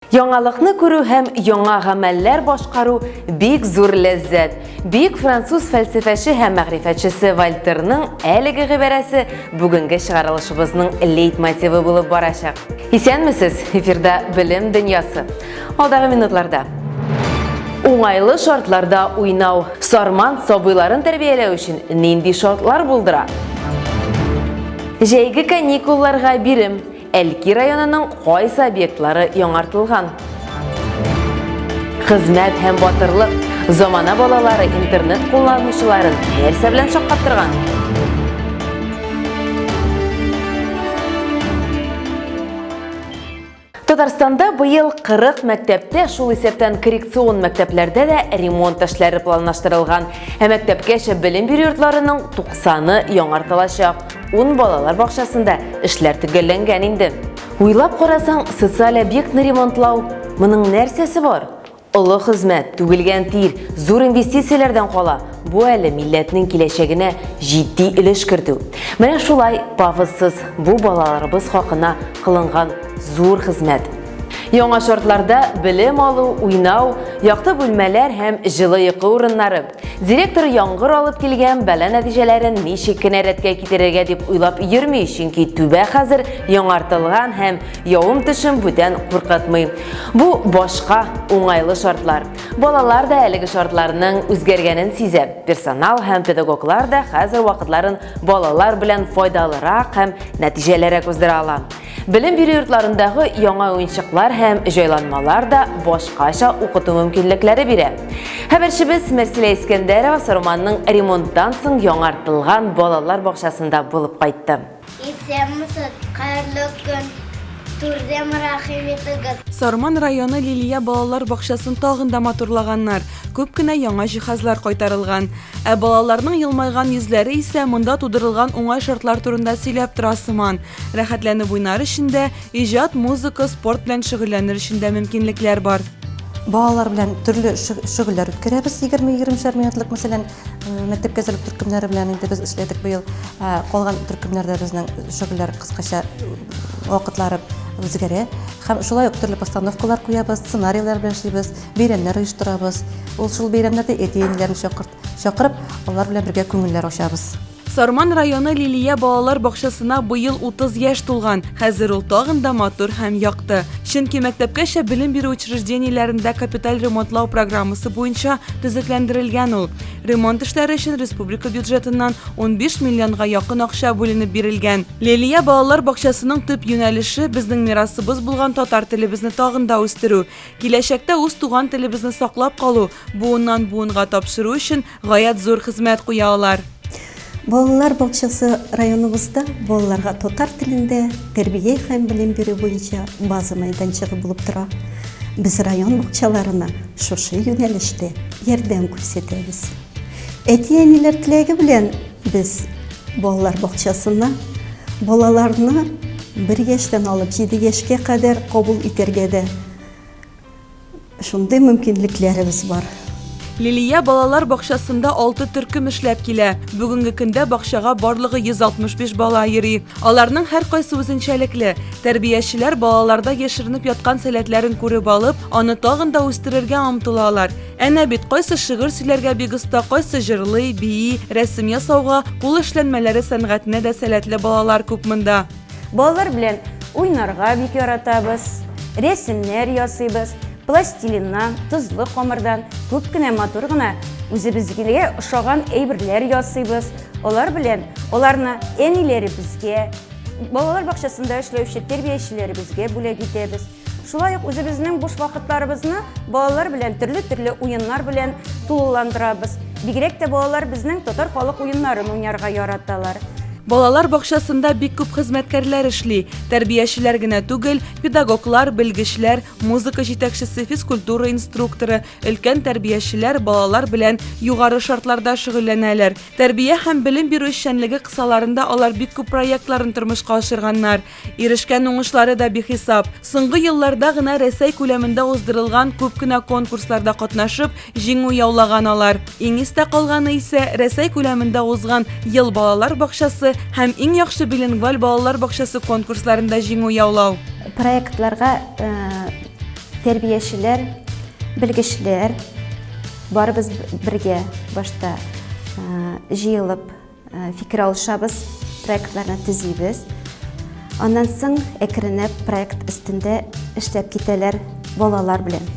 Яңалыкны күрү һәм яңа гамәлләр башкару бик зур ләззәт. Бөек француз фәлсәфәче һәм мәгърифәтчесе Вольтерның әлеге гыйбарәсе бүгенге чыгарылышыбызның лейтмотивы булып барачак. Исәнмесез, эфирда Белем дөньясы. Алдагы минутларда Уңайлы шартларда уйнау. Сарман сабыйларын тәрбияләү өчен нинди шартлар булдыра? Җәйге каникулларга бирем. Әлки районының кайсы объектлары яңартылган? Хезмәт һәм батырлык. Замана балалары интернет кулланучыларын нәрсә белән шаккаттырган? Татарстанда быел 40 мәктәптә, шул исәптән коррекцион мәктәпләрдә дә ремонт эшләре планлаштырылган. Ә мәктәпкәчә белем бирү йортларының 90-ы яңартылачак. Ун балалар бакчасында эшләр төгәлләнгән инде. Уйлап карасаң, социаль объектны ремонтлау, моның нәрсәсе бар? Олы хезмәт, түгелгән тир, зур инвестицияләрдән кала, бу әле милләтнең киләчәгенә җитди өлеш кертү. Менә шулай пафоссыз бу балаларыбыз хакына кылынган зур хезмәт. Яңа шартларда белем алу, уйнау, якты бүлмәләр һәм җылы йокы урыннары. Директор яңгыр алып килгән бәла нәтиҗәләрен ничек кенә рәткә китерергә дип уйлап йөрми, чөнки түбә хәзер яңартылган һәм явым-төшем бүтән куркытмый. Бу башка уңайлы шартлар. Балалар да әлеге шартларның үзгәргәнен сизә. Персонал һәм педагоглар да хәзер вакытларын балалар белән файдалырак һәм нәтиҗәлерәк уздыра ала. Белем бирү йортларындагы яңа уенчыклар һәм җайланмалар да башкача укыту мөмкинлекләре бирә. Хәбәрчебез Мәрсилә Искәндәрова Сарманның ремонттан соң яңартылган балалар бакчасында булып кайтты. Исәнмесез, хәерле көн! Түрдән рәхим итегез! Сарман районы Лилия балалар бакчасын тагын да матурлаганнар, күп кенә яңа җиһазлар кайтарылган. Ә балаларның елмайган йөзләре исә монда тудырылган уңай шартлар турында сөйләп тора сыман. Рәхәтләнеп уйнар өчен дә, иҗат, музыка, спорт белән шөгыльләнер өчен дә мөмкинлекләр бар. Балалар белән төрле шөгыльләр үткәрәбез, 20-20 минутлык, мәсәлән, мәктәпкә әзерлек төркемнәре белән инде без эшләдек быел. Калган төркемнәрдә безнең шөгыльләр кыскача вакытлары үзгәрә. Һәм шулай ук төрле постановкалар куябыз, сценарийлар белән эшлибез, бәйрәмнәр оештырабыз. Ул шул бәйрәмнәрдә әти-әниләрне чакырып, алар белән бергә күңелләр ачабыз. Сарман районы Лилия балалар бакчасына быел 30 яшь тулган. Хәзер ул тагын да матур һәм якты. Чөнки мәктәпкәчә белем бирү учреждениеләрендә капиталь ремонтлау программасы буенча төзекләндерелгән ул. Ремонт эшләре өчен республика бюджетыннан 15 миллионга якын акча бүленеп бирелгән. Лилия балалар бакчасының төп юнәлеше, безнең мирасыбыз булган татар телебезне тагын да үстерү. Киләчәктә үз туган телебезне саклап калу, буыннан-буынга тапшыру өчен Гаять зур хезмәт куя алар. Балалар бакчасы районыбызда балаларга татар телендә тәрбия һәм белем бирү буенча база мәйданчыгы булып тора. Без район бакчаларына шушы юнәлештә ярдәм күрсәтәбез. Әти-әниләр теләге белән без балалар бакчасына балаларны бер яшьтән алып 7 яшькә кадәр кабул итәргә дә Шундый мөмкинлекләребез бар. Лилия балалар бакчасында 6 төркем эшләп килә. Бүгенге көндә бакчага барлыгы 165 бала йөри. Аларның һәркайсы үзенчәлекле. Тәрбиячеләр балаларда яшеренеп яткан сәләтләрен күреп алып, аны тагын да үстерергә омтылалар. Әнә бит, кайсы шигырь сөйләргә бик оста, кайсы җырлый, бии, рәсем ясауга, кул эшләнмәләре сәнгатенә дә сәләтле балалар күп монда. Балалар белән уйнарга бик яратабыз, рәсемнәр ясыйбыз, пластилиннан, тозлы камырдан күп кенә матур гына үзебезгә ошаган әйберләр ясыйбыз. Алар белән аларны әниләребезгә, балалар бакчасында эшләүче тәрбиячеләребезгә бүләк итәбез. Шулай ук үзебезнең буш вакытларыбызны балалар белән төрле-төрле уеннар белән тулыландырабыз. Бигрәк тә балалар безнең татар халык уеннарын уйнарга яраталар. Балалар бакчасында бик күп хезмәткәрләр эшли. Тәрбиячеләр генә түгел, педагоглар, белгечләр, музыка җитәкчесе, физкультура инструкторы, өлкән тәрбиячеләр балалар белән югары шартларда шөгыльләнәләр. Тәрбия һәм белем бирү эшчәнлеге кысаларында алар бик күп проектларын тормышка ашырганнар. Ирешкән уңышлары да бихисап. Соңгы елларда гына Рәсәй күләмендә уздырылган күп кенә конкурсларда катнашып, җиңү яулаган алар. Иң истә калганы исә, Рәсәй күләмендә узган Ел балалар бакчасы һәм Иң яхшы билингваль балалар бакчасы конкурсларында җиңү яулау. Проектларга. Тәрбиячеләр, белгечләр барыбыз бергә башта җыелып фикер алышабыз, проектларны төзибез. Аннан соң әкренләп проект өстендә эшләп китәләр балалар белән.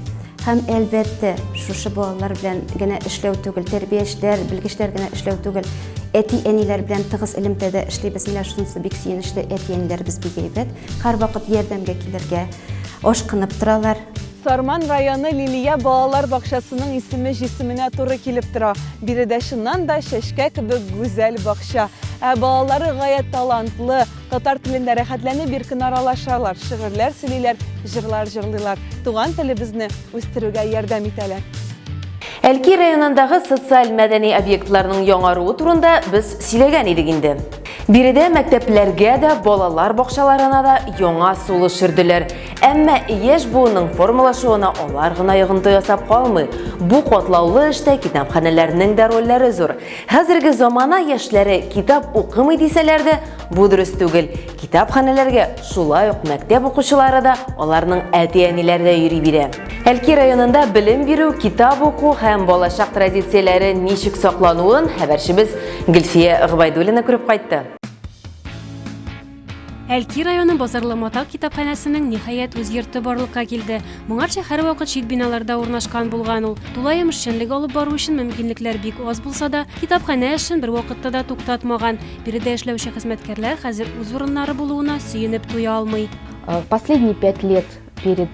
Һәм әлбәттә, шушы балалар белән генә эшләү түгел, тәрбиячеләр, белгечләр генә эшләү түгел, әти-әниләр белән тыгыз элемтәдә эшлибез. Менә шунысы бик сөенечле, әти-әниләребез бик әйбәт, һәрвакыт ярдәмгә килергә ашкынып торалар. Сарман районы Лилия балалар бакчасының исеме җисеменә туры килеп тора. Биредә чыннан да чәчкә кебек гүзәл бакча. Ә балалары гаять талантлы, татар телендә рәхәтләнеп иркен аралашалар, шигырьләр сөйлиләр, җырлар җырлыйлар, туган телебезне үстерүгә ярдәм итәләр. Әлки районындагы социаль-мәдәни объектларның яңаруы турында без сөйләгән идек инде. Биредә мәктәпләргә дә, балалар бакчаларына да яңа сулыш өрделәр. Әмма яшь буынның формалашуына алар гына йогынты ясап калмый. Бу катлаулы эштә китапханәләрнең дә рольләре зур. Хәзерге замана яшьләре китап укымый дисәләр дә, бу дөрес түгел. Китапханәләргә шулай ук мәктәп укучылары да, аларның әти-әниләре дә йөри бирә. Әлки районында белем бирү, китап уку һәм балачак традицияләре ничек саклануын хәбәрчебез Гөлфия Гобәйдуллина күреп кайтты. Әлки районы Базарлы Матак китапханәсенең ниһаять үз йорты барлыкка килде. Моңарчы һәрвакыт чит биналарда урнашкан булган ул. Тулаем эшчәнлек алып бару өчен мөмкинлекләр бик аз булса да, китапханә эшен бервакытта да туктатмаган. Биредә эшләүче хезмәткәрләр хәзер үз урыннары булуына сөенеп туя алмый. Э, последние пять лет перед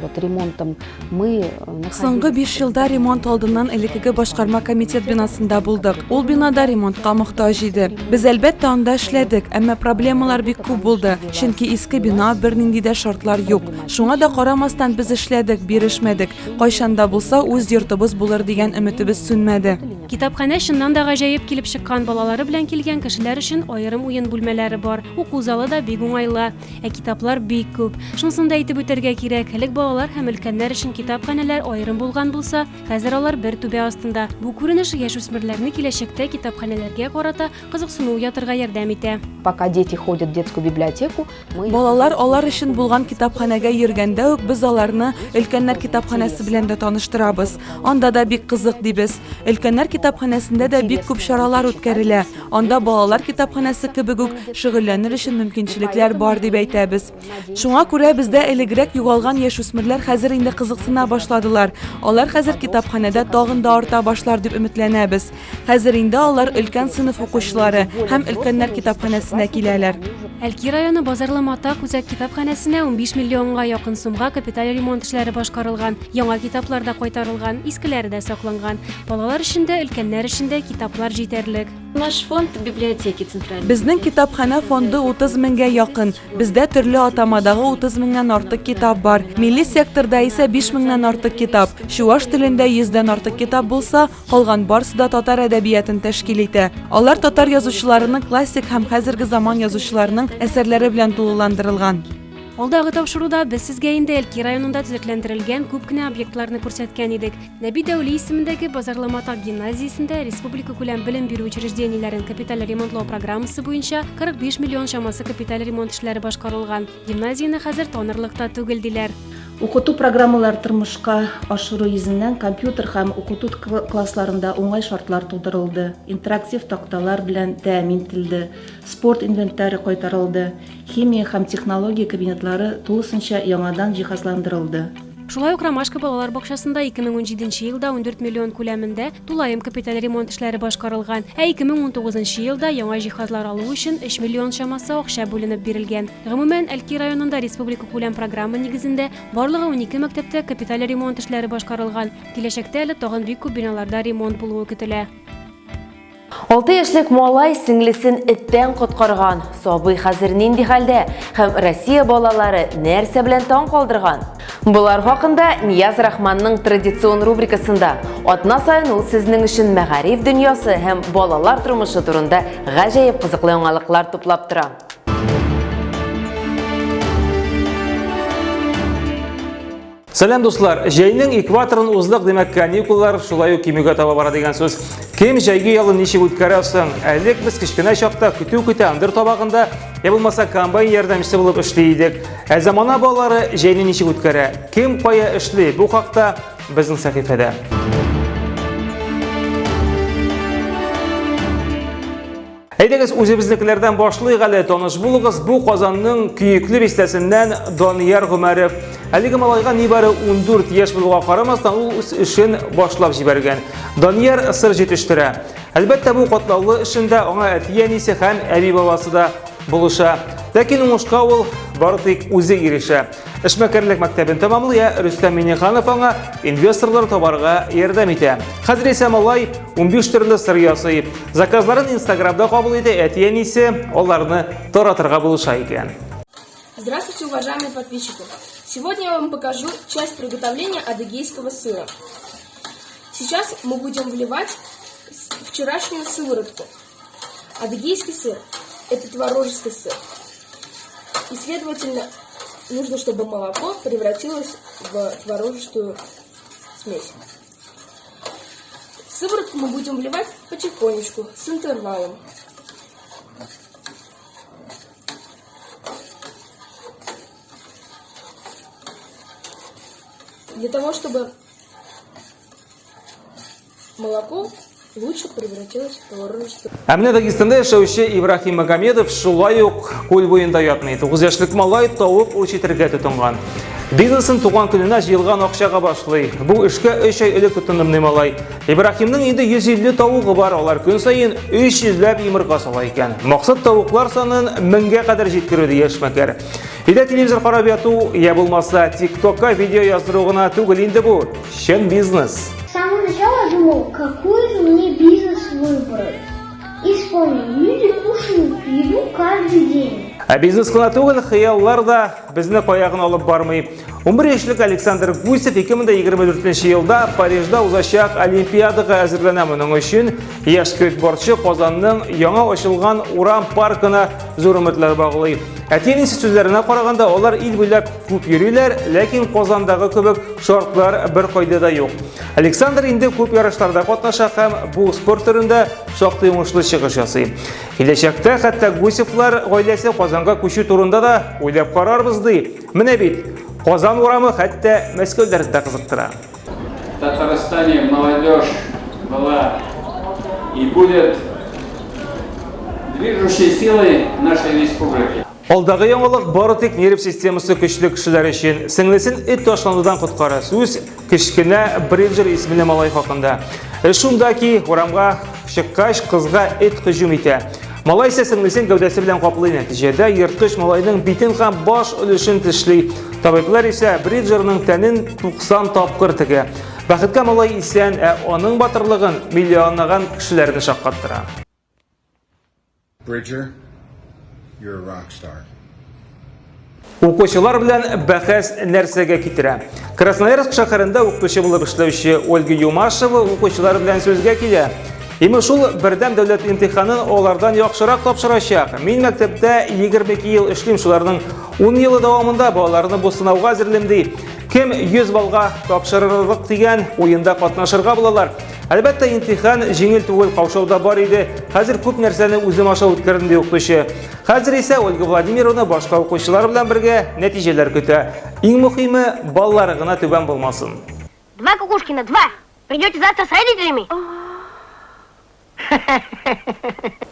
вот ремонтом мы э, Соңгы 5 елда ремонт алдыннан элеккеге башкарма комитет бинасында булдык. Ул бинада ремонтка мохтаҗ иде. Без әлбәттә анда эшләдек, әмма проблемалар бик күп булды, чөнки иске бина, бернинди дә шартлар юк. Шуңа да карамастан без эшләдек, бирешмәдек. Кайчан да булса үз йортыбыз булыр дигән өметебез сүнмәде. Китапханә чыннан да гаҗәеп килеп чыккан, балалары белән килгән кешеләр өчен аерым уен бүлмәләре бар. Уку залы да бик уңайлы. Ә китаплар бик күп. Шунысын да әйтеп үтәргә кирәк, элек балалар һәм өлкәннәр өчен китапханәләр аерым булган булса, хәзер алар бер түбә астында. Бу күренеш яшүсмерләрне киләчәктә китапханәләргә карата кызыксыну уятырга ярдәм итә. Пока дети ходят в детскую библиотеку, мы Балалар алар өчен булган китапханәгә йөргәндә үк без аларны өлкәннәр китапханәсе белән дә таныштырабыз. Анда да бик кызык, дибез. Өлкәннәр китапханәсендә дә бик күп чаралар үткәрелә. Анда балалар китапханәсе кебек үк шөгыльләнер өчен мөмкинчелекләр бар дип әйтәбез. Шуңа күрә бездә элегрәк югалган яшүсмерләр хәзер инде кызыксына башладылар. Алар хәзер китапханәдә тагын да арта башлар дип өметләнәбез. Хәзер инде алар өлкән сыйныф укучылары һәм өлкәннәр китапханәсенә киләләр. Әлки районы Базарлы Матак үзәк китапханәсенә 15 миллионга якын сумга капиталь ремонт эшләре башкарылган. Яңа китаплар да кайтарылган, искеләре дә сакланган. Балалар өчен дә, өлкәннәр өчен дә китаплар җитәрлек. Наш фонд библиотеки центральной. Безнең китапханә фонды 30 меңгә якын. Бездә төрле атамадагы 30 меңнән артык китап бар. Милли секторда исә 5 меңнән артык китап. Чуаш телендә йөздән артык китап булса, калган барсы да татар әдәбиятын тәшкил итә. Алар татар язучыларының классик һәм хәзерге заман язучыларының әсәрләре белән тулыландырылган. Алдагы тапшыруда без сезгә инде Әлки районында төзекләндерелгән күп кенә объектларны күрсәткән идек. Нәби Дәүли исемендәге Базарлы Матак гимназиясендә республикакүләм белем бирү учреждениеләрен капиталь ремонтлау программасы буенча 45 миллион чамасы капиталь ремонт эшләре башкарылган. Гимназияне хәзер танырлык та түгел, диләр. Укыту программалары тормышка ашыру йөзеннән компьютер һәм укыту классларында уңай шартлар тудырылды, интерактив такталар белән тәэмин ителде, спорт инвентаре кайтарылды, Химия һәм технология кабинетлары тулысынча яңадан җиһазландырылды. Шулай ук Ромашка балалар бакчасында 2017 елда 14 миллион күләмендә тулаем капиталь ремонт эшләре башкарылган, ә 2019 елда яңа җиһазлар алу өчен 3 миллион чамасы акча бүленеп бирелгән. Гомумән, Әлки районында республикакүләм программа нигезендә барлыгы 12 мәктәптә капиталь ремонт эшләре башкарылган. Киләчәктә әле тагын бик күп биналарда ремонт булуы көтелә. Алты яшьлек малай сеңлесен эттән коткарган. Сабый хәзер нинди хәлдә һәм Россия балалары нәрсә белән таң калдырган? Болар хакында Нияз Рахманның традицион рубрикасында. Атна саен ул сезнең өчен мәгариф дөньясы һәм балалар тормышы турында гаҗәеп кызыклы яңалыклар туплап тора. Сәлам, дуслар! Җәйнең экваторын уздык, димәк, каникуллар шулай ук кимүгә таба бара дигән сүз. Кем җәйге ялын ничек үткәрә соң? Элек без кечкенә чакта көтү көтә ындыр табагында, я булмаса комбайн ярдәмчесе булып эшли идек. Ә замана балалары җәйне ничек үткәрә? Кем кая эшли? Бу хакта безнең сәхифәдә. Әйдәгез, үзебезнекеләрдән башлыйк әле. Таныш булыгыз, бу Казанның Көекле бистәсеннән Данияр Гомәров. Әлеге малайга нибары 14 яшь булуга карамастан, ул үз эшен башлап җибәргән. Данияр сыр җитештерә. Әлбәттә, бу катлаулы эшендә аңа әти-әнисе һәм әби-бабасы да булыша. Ләкин уңышка ул бары тик үзе ирешә. Эшмәкәрлек мәктәбен тәмамлый, ә Рөстәм Миңнеханов аңа инвесторлар табарга ярдәм итә. Хәзер исә малай 15 төрле сыр ясый. Заказларын Инстаграмда кабул итә, әти-әнисе аларны таратырга булыша икән. Здравствуйте, уважаемые подписчики! Сегодня я вам покажу часть приготовления адыгейского сыра. Сейчас мы будем вливать вчерашнюю сыворотку. Адыгейский сыр – это творожистый сыр. И, следовательно, нужно, чтобы молоко превратилось в творожистую смесь. Сыворотку мы будем вливать потихонечку, с интервалом. Для того, чтобы молоко лучше превратилось в творожистую. Ә менә Дагестанда яшәүче Ибраһим Магомедов шулай ук күл буенда ятмый. 9 яшьлек малай тавык үрчетергә тотынган. Бизнесын туган көненә җыелган акчага башлый. Бу эшкә 3 ай элек тотындым, ди малай. Ибраһимның инде 150 тавыгы бар, алар көн саен 300 ләп йомырка сала икән. Максат тавыклар санын меңгә кадәр җиткерү, ди эшмәкәр. Өйдә телевизор карап яту, я булмаса ТикТокка видео яздыру гына түгел инде бу, чын бизнес. С самого начала я думал, какой же мне бизнес выбрать. И вспомнил, люди кушают еду каждый день. Ә бизнес кына түгел, хыяллар да безне кая гына алып бармый. 11 яшьлек Александр Гусев 2024 елда Парижда узачак Олимпиадага әзерләнә. Моның өчен яшь скейтбордчы Казанның яңа ачылган урам паркына зур өметләр баглый. Әти-әнисе сүзләренә караганда, алар ил буйлап күп йөриләр, ләкин Казандагы кебек шартлар беркайда да юк. Александр инде күп ярышларда катнаша һәм бу спорт төрендә шактый уңышлы чыгыш ясый. Киләчәктә хәтта Гусевлар гаиләсе Казанга күчү турында да уйлап карарбыз ди. Менә бит, Казан урамы хәтта Мәскәүләрне дә кызыктыра. В Татарстане молодежь была и будет движущей силой нашей республики. Алдагы яңалык бары тик нерв системасы көчле кешеләр өчен. Сеңлесен эт ташланудан коткара. Сүз кечкенә Бриджер исемле малай хакында. Эш шунда ки, урамга чыккач, кызга эт һөҗүм итә. Малай исә сеңлесен гәүдәсе белән каплый. Нәтиҗәдә ерткыч малайның битен һәм баш өлешен тешли. Табиблар исә Бриджерның тәнен 90 тапкыр тегә. Бәхеткә малай исән, ә аның батырлыгын миллионлаган кешеләрне шаккаттыра. Bridger, you're a rock star. Укучылар белән бәхәс нәрсәгә китерә? Красноярск шәһәрендә укытучы булып эшләүче Ольга Юмашева укучылар белән сүзгә килә. Имеш ул бердәм дәүләт имтиханын алардан яхшырак тапшырачак. Мин мәктәптә 22 ел эшлим, шуларның 10 елы дәвамында балаларны бу сынауга әзерлим, ди. Кем 100 баллга тапшырырлык дигән уенда катнашырга булалар. Әлбәттә, имтихан җиңел түгел, каушау да бар иде. Хәзер күп нәрсәне үзем аша үткәрдем, ди укытучы. Хәзер исә Ольга Владимировна башка укучылар белән бергә нәтиҗәләр көтә. Иң мөхиме, баллары гына түбән булмасын. Два Кукушкина, два! Придете завтра с родителями?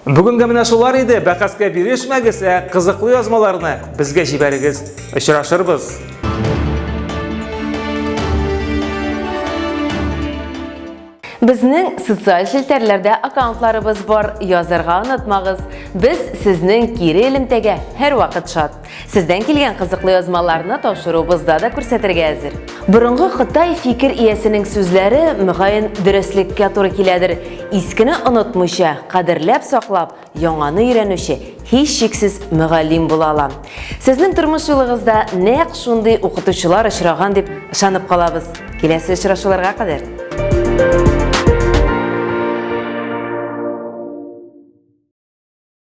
Бүгенгә менә шулар иде. Бәхәскә бирешмәгез, ә кызыклы язмаларны безгә җибәрегез. Очрашырбыз. Безнең социаль челтәрләрдә аккаунтларыбыз бар, язарга онытмагыз. Без сезнең кире элемтәгә һәрвакыт шат. Сездән килгән кызыклы язмаларны тапшыруыбызда да күрсәтергә әзер. Борынгы Кытай фикер иясенең сүзләре, мөгаен, дөреслеккә туры киләдер. Искене онытмыйча, кадерләп саклап, яңаны өйрәнүче һичшиксез мөгаллим була ала. Сезнең тормыш юлыгызда нәкъ шундый укытучылар очраган дип ышанып калабыз. Киләсе очрашуларга кадәр!